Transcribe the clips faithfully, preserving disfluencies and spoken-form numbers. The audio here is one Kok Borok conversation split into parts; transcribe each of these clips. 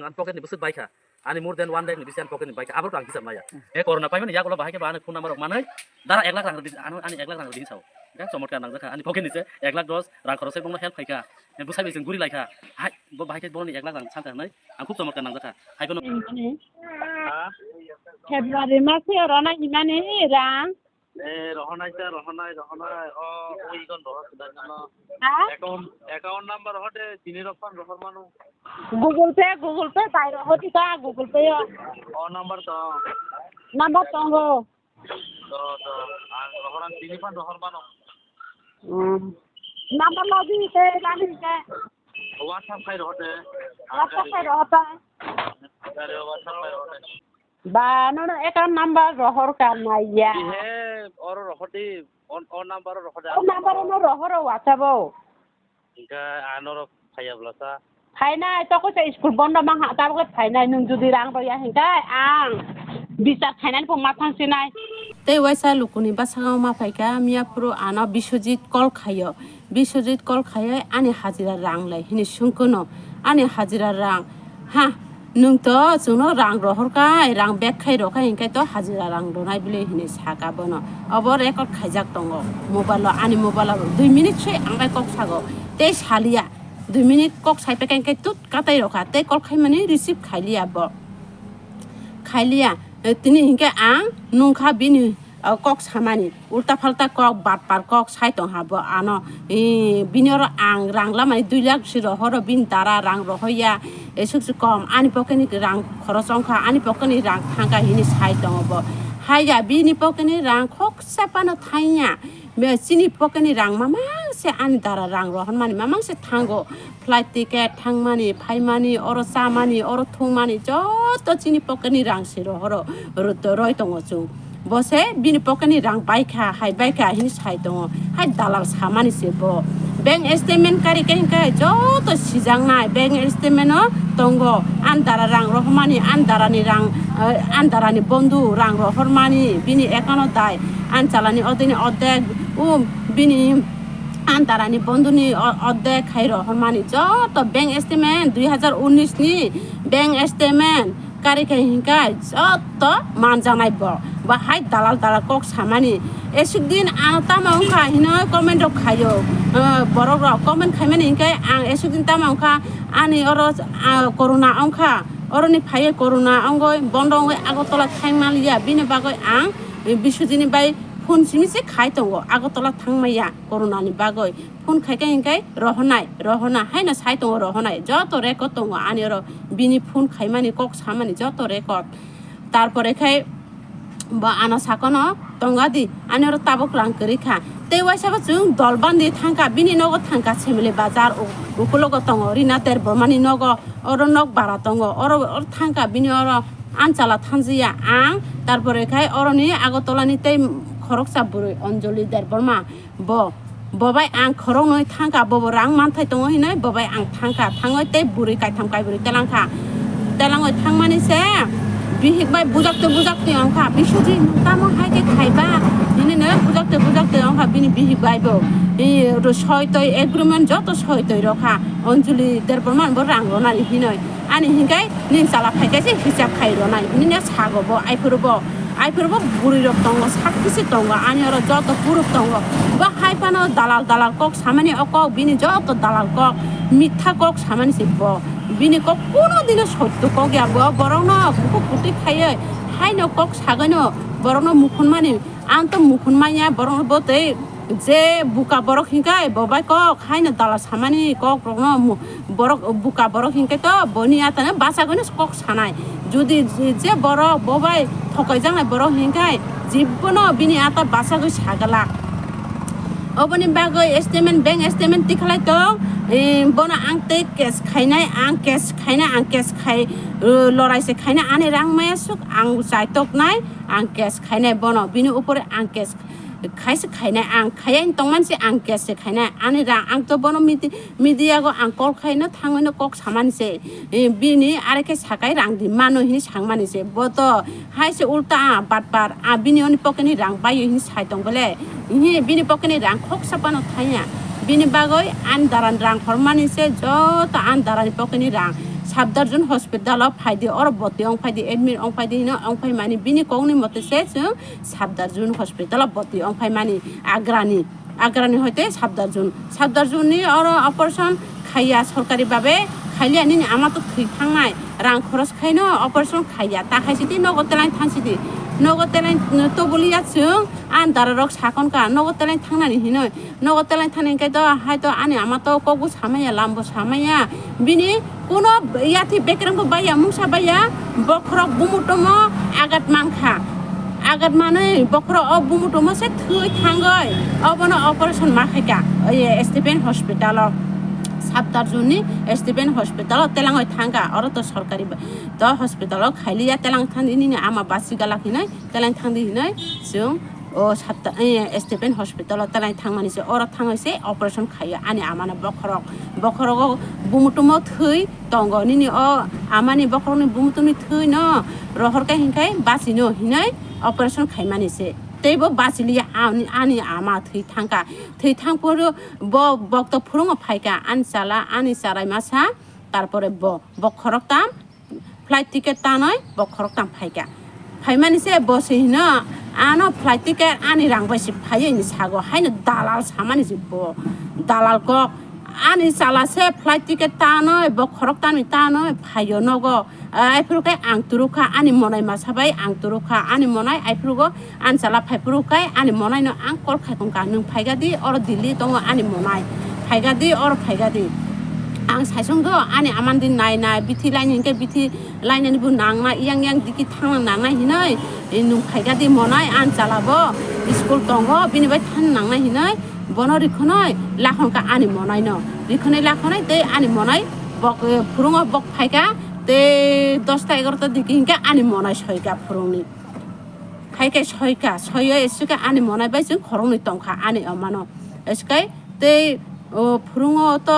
Ani pocket ni bwswk bai kha. Ani more than one lakh ni bisi ani pocket ni bai kha. Abo ang hisab maya. E corona paimani yagulo bahai khe ba ani phone number rok manwi dara ek lakh rang rwdi, ano ani ek lakh rang rwdi sao. Ga chomotkar nangjak kha. Ani pocket ni se ek lakh dos rang khorok se bongno help khai kha. E bwsai bai chwng guri lai kha. Hai, bo bahai khe boni ek lakh rang san kha hwnwi ang khub chomotkar nangjak kha. Hai bono Ani February mas o rona himani rang. Eh, rohonai ta, rohonai, rohonai. O, o igon roho sudah no. Ha? Account, account number roho de, sini ropan rohor manu. Google Pay, Google Pay bai roho di ta, Google Pay o. O number to. Number tongo. To, to. Ang rohoran sini pan rohor manu. Hmm. Number lo di te, lani te. WhatsApp khai roho de. WhatsApp khai roho ta. Gari WhatsApp khai roho de. Ba, nono account number rohor ka naiya. Ihe, oro rohor di, on, on number rohor di. O number no rohor o WhatsApp o. Hingka anoro phaya blasa. Phainai, toko se school bondo mang ha, tabok phainai, nung judi rang roya hingka ang bisar khainani pho mathang sinai. Tei waisa lukuni bwskango ma phaikha, miya phuru ano Biswajit call khaio. Biswajit call khaiwi ani hajira rang lai hini sungkunu. Ani hajira rang. Ha, nwng to chwngno rang rohor kai, rang bag khai rok khai, hinkhe to hajira rang ronai bile hini saka bono. Obo record khaijak tongo mobile o, ani mobile o dui minute se ang bai kok sago. Tei saliya, dui minute kok sai pekha hinkhe tut katai rokha. Tei call khaimani receive khailiya bo. Khailiya, tini hinkhe ang nungkha bini o kok samani, ulta phalta kok, batpar kok sai tong ha bo ano, eh, bini oro ang rang lamani dui lakh si rohoro, bini dara rang rohoya, esuk si kom, ani pocket ni rang khoros ongkha, ani pocket ni rang thangkha hini sai tongo bo. Haiya bini pocket ni rang khoksa phano thangya, me chini pocket ni rang mamang se ani dara rang rohormani mamang se thango. Flight ticket, thangmani, phaimani, oro chamani, oro thungmani, joto chini pocket ni rang se rohoro, ro-, roi tongo chwng. Bo se bini pocket ni rang bai kha, hai bai kha, hini sai tongo. Hai dalal samani se bo. Bank statement kari khe hinkhe joto sijaknai, bank statement o tongo. Andara rang rohormani, andara ni rang, eh, andara ni bondhu rang rohormani, bini account o dai. Anchalani odini odek, um, bini Antarani bondhuni o-, ordek khai rohormani joto bank statement dui hajar unis ni bank statement kari khai hinkai joto manjanai bo. Bahai dalal dalal kok samani. Esuk din ang tamo wngkha hinoi comment rok khaio. Eh, borok rok comment khaimani hinkai ang esuk din tamo wngkha ani oro, ah, corona wngkha. Oroni phaiye corona wngoi bondo wngoi Agartala thangmaliya bini bagoi ang Biswajitni bai phone simi se khai tongo Agartala thangmaya. Corona ni bagoi phone khai khe hinkai rohonai, rohona haino sai tongo rohonai, joto record tongo ani oro bini phone khaimani kok samani joto record. Tarpore khai bo ano sakono tonga di ani oro tabuk rang kwrwi kha. Tei waisa bo chwng dol bandi thangkha, bini nogo thangkha Semili bazar u-, ukulogo tongo Rina Debbarmani nogo, oro nok bara tongo, oro, oro thangkha bini oro anchala thanjiya ang, tarpore khai oroni Agartala ni tei khoroksa bwrwi Anjali Debbarma. Bo, bo bai ang khoroknwi thangkha, bo bo rang manthai tongo hinwi bo bai ang thangkha, thangwi tei bwrwi kaitham kaibrwi telangkha, telangwi thangmani se bihik bai bujakte bujakte wngkha, Biswajit nwng tamo hai khe khaiba hinwi no bujakte bujakte wngkha bini bihik bai bo. I, ro soi toi agreement joto soi toi rokha, Anjali Debbarma bo rang ronani hinwi ani hinkai nini chala phaikhe se hisab khai ronai hinwi no sago bo, aiphuru bo. Aiphuru bo bwrwi rok tongo, sakki se tongo, ani oro joto proof tongo. Bo hai phano dalal dalal kok samani, o kok bini joto dalal kok, mitha kok samani se bo. Bini kok kuno dino sotto kok ya bo, borokno kuku kutwi khaiwi haino kok sagwino borokno mukhunmani, ang to mukhunmanya borokno bo tei je buka borok hinkai bo bai kok haino dalal samani kok rokno mu-, borok buka borok hinkai to boni atano bachagwino kok sanai. Judi je borok bo bai thokaijaknai borok hinkai jibbono bini ata bachagwi sagala. Oboni bagwi statement, bank statement tikhalai tong, eh, bono ang tei case khainai, ang case khainai, ang case khai, eh, lorai se khainai, ani rang maya suk ang chaitoknai, ang case khainai bono, bini upore ang case khaise khainai, ang khaiya tongmani se ang case se khainai, ani rang ang to bono midi-, media go ang call khaino thangwino kok samani se, eh, bini are khe sakai rang di mano hinwi sangmani se, bo to hai se ulta, ah, batpar, ah, bini oni pocket ni rang bai hinwi sai tong bole, hi bini pocket ni rang khoksa phano thangya, bini bagwi ani dara ni rang hormani se joto ani dara ni pocket ni rang. Safdarjung hospital o phaidi, oro boti ong phaidi, admit ong phaidi hino ong phaimani, bini kokni mote se chwng Safdarjung hospital o boti ong phaimani, Agrani, Agrani hoite Safdarjung, Safdarjung ni oro operation khaiya, sorkari babe khailiya, nini ama to thwi thangnai, rang khoros khaino operation khaiya, ta khaisidi nogo telai thangsidi, nogo telai tobuliya chwng, an dara rok sakon ka nogo telai thangnani hinoi. Nogo telai thani hwnkhe to, hai to ani ama to kokbo samaya, lambo samaya. Bini kuno yathi bekreng bo baya, mungsa baya, bokhorok bumutomo agat mankha. Agat manwi bokhorok o bumutomo se thwi thangoi. Obono operation ma khaika. Oye Stephen hospital o. Safdarjung ni Stephen hospital o telangoi thangka. Oro to sorkari ba-, to hospital o khailiya, telang thani nini ama basi galak hinoi, telang thangdi hinoi chwng o Sapta-, eh, Stephen hospital o telai thangmani se, oro thangwi se operation khaio ani amano bokhorok. Bokhorogo bumutumo thwi tongo, nini o amani bokhorokni bumutumni thwi no rohor khe hinkhai bachino hinwi operation khaimani se. Teibo bachiliya ani, ani ama thwi thangka. Thwi thangphuru bo bokto phurungo phaika, ani chala, ani charai masa, tarpore bo, bokhorok tam, flight ticket tanoi bokhorok tam phaika. Phaimani se bo se hino, ano flight ticket ani rang bai se phaiyo hini sago, haino dalal samani se bo, dalal kok. Ani chala se flight ticket tanoi bokhorok tamni tanoi phaiyo nogo. Ai phuru khe ang turukha, ani monai masa bai ang turukha, ani monai ai phuru go Ani chala phaiphuru khe ani monaino ang call khaikong kha, "Nwng phaigadi, oro Delhi tongo ani monai. Phaigadi, oro phaigadi." Ang saisong do, ani amandi nai nai, bithi laini hinkhe bithi lainani bo nangnai, yang yang diki thangna nangnai hinoi, "E, nwng phaigadi monai, ani chala bo school tongo, bini bai than nangnai hinoi, bono rikhonoi lakhon kha ani monaino. Rikhonoi lakhonoi tei ani monai bok, e, phurungo bok phaikha, tei dosta egarota diki hinkhe ani monai soikha phurungni." Hai khe soikha, soiyo esuke ani monai bai chwng khoroknwi tongkha ani omano. Esuke tei, o, phurungo to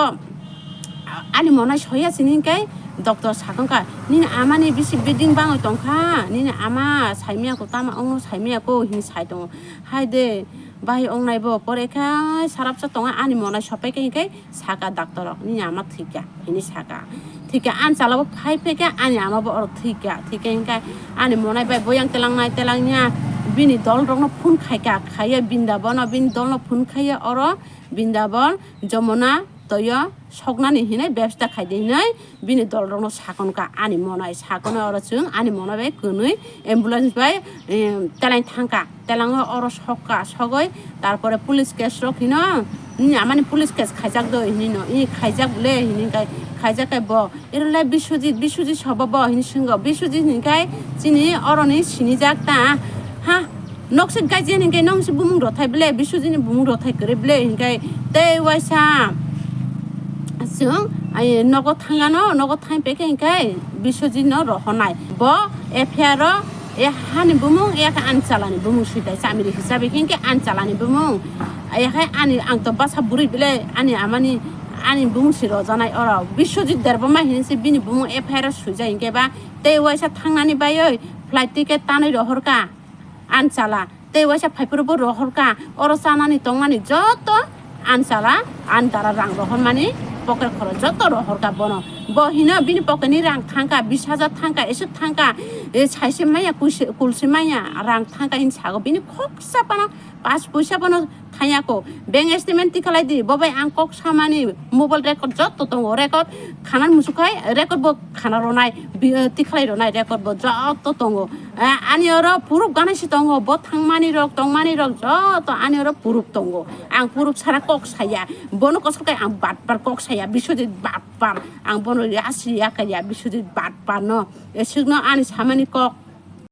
ani monai soiya sini hinkhe doctor sakongkha, "Nini amani bisi biding bangwi tongkha, nini ama saimaya ko tama ongno saimaya ko," hini sai tongo. Hai de, bai ongnai bo pore kha sarapsa tongo ani monai sopai khe hinkhe, Saka doctor rok, "Nini ama thwikha," hini saka. Thwikha, ani chala bo phai phaikha, ani ama bo oro thwikha. Thwikha hinkhe ani monai bai boyang telangnai telangya bini dol rokno phone khaikha, khaiya Binda bono, bini dolno phone khaiya oro Binda bon Jomona toyo soknani hinwi bebsta khaidi hinwi bini dol rokno sakonkha ani monai. Sakono oro chwng ani monai bai kwnwi ambulance bai, em, teleng thangkha. Telango oro sokka, sogoi, tarpore police case rok hino, "Nini amani police case khaijak do," hini no, "I khaijak le," hini kai, khaijak kai bo, "Irole Biswajit, Biswajit sobo bo," hini swngo. Biswajit hini kai, "Chini oroni sinijak ta, ha, nokse gaji hini kai, nokse bumung rothai ble, Biswajit ni bumung rothai kwrwi ble," hini kai, tei waisa chwng, ai, nogo thangano, nogo thang peke hini kai, Biswajit no rohornai. Bo F I R o E hani bumung, e khe ani chalani bumung sui bai chamiri hisabe khe, khe ani chalani bumung. E khe ani, ang to basa bwrwi bile ani amani, ani bumung si rojanai oro. Biswajit Debbarma hinwi se bini bumung F I R o suijak hinkhe ba tei waisa thangnani baioi flight ticket tanwi rohorkha ani chala. Tei waisa phaiphuru bo rohorkha, oro chanani tongnani joto ani chala, ani dara rang rohormani pocket khorok joto rohorkha bono. Bo hino bini pocket ni rang thangkha, bis hajar thangkha, eswk thangkha, e, saise manya, kuise, kulsi manya, rang thangkha hini sago bini khoksa phano, pas puisa phano thangya ko. Bank statement tikhalai di, bo bai ang kok samani mobile record joto tongo, record khanan musukhai, record bo khana ronai, bi-, tikhalai ronai, record bo joto tongo. Eh, ani oro proof ganai si tongo, bo thangmani rok, tongmani rok joto ani oro proof tongo. Ang proof sara kok saya, bono kosok kai ang batpar kok saya, Biswajit batpar, ang bono yasi yakaya, Biswajit batpar no. Eswkno ani samani kok